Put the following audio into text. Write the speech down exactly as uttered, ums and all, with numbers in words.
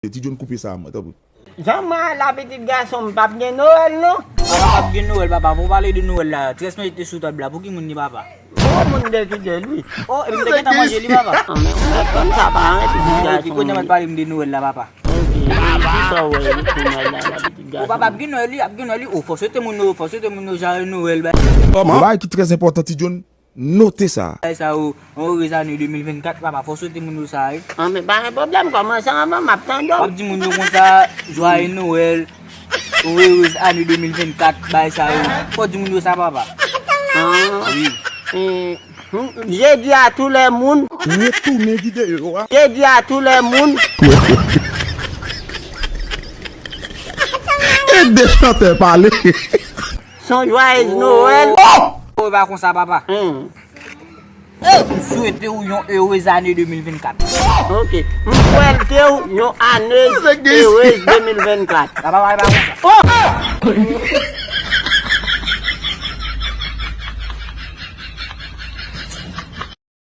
Ti John, koupe sa, mwen, tanpri. Jan mwen la, pitit gason m, p ap gen Nwèl non. Papa, p ap gen Nwèl, papa. Pou pale de Nwèl la, Tres Mèt te sou tab la. Pou ki moun li, papa? Gwo moun de Fidel, wi. Oh, epi m te gentan manje li, papa. An, men ou mèt konn sa, pa anyen, pitit gason m. Epi kounye a mèt pale m de Nwèl la, papa. Sa w wè, wi, pou Nwèl la, la, pitit gason m. O, papa, ap gen Nwèl, wi, ap gen Nwèl, wi. O, fò swete moun yo, fò swete moun yo Joyeux Noël, bay. Yon bagay ki trè enpòtan, Ti John, note sa. Bay sa yo, yon erez ane de mil vennkat, papa, fò swete moun yo sa, wi. An, men pa gen pwoblèm, kòmanse anvan, m ap tande w. W ap di moun yo konsa, Joyeux Noël, yon erez ane de mil vennkat, bay sa yo. Fò di moun yo sa, papa. An. Wi. Je di a tou lè moun. Retounen videyo a. Je di a tou lè moun. Ede chantè pale. Son Joyeux Noël. Oh, e pa konsa, papa. M swete w yon erez ane de mil vennkat. Ok. M swete w yon ane erez de mil vennkat. Papa, papa, e pa konsa. Oh!